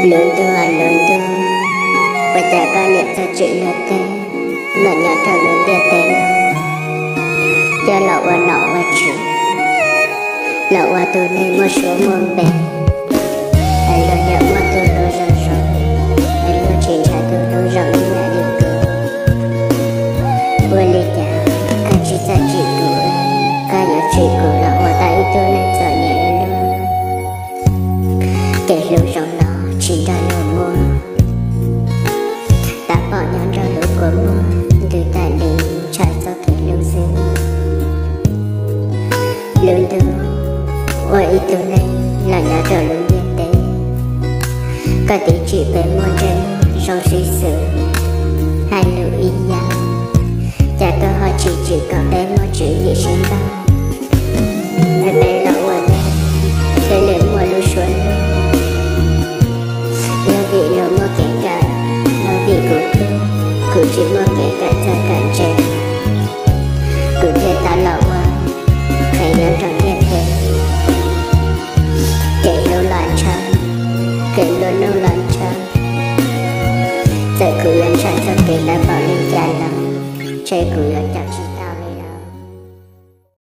Lub ntuj, lub ntuj, ua cas koj niam txawj tsim luag teb, los nyob rau lub ntiaj teb no, coj los ua nom ua tswv, los ua tus neeg muaj suab muaj npe, es luag yog muaj tus hlub zoo zoo, es luag tsis ntshai tus hlub zoo ib yam li kuv. Ua li cas koj tsis txawj tsim kuv, koj yuav tsim kuv los ua tau ib tug neeg txom nyem ua luaj? Kev hlub zoo no tsis nrog luag muaj, tab pom nyob nrog lub kua muag, ntws tas li ntshai txoj kev hlub xwb. Lub ntuj, ua ib tug neeg los nyob rau lub ntiaj teb, koj twb tsim peb muaj ntsej muag zoo sib xws, hais lus ib yam, cas koj ho tsis tsim kom peb muaj tswv yim sib ntaus, es peb los ua neeg thiaj li muaj lub suab luag. Yog vim luag muaj kev kawm, yog vim kuv tuag, kuv tsis muaj kev kawm txawj kawm ntse, kuv thiaj tau los ua qhev nyob rau ntiaj teb. Kev hlub los ntshaw, kev nplua nuj los ntshaw, txawm kuv yuav ntshaw txoj kev hlub npaum li cas los ntshe kuv yuav cam tsis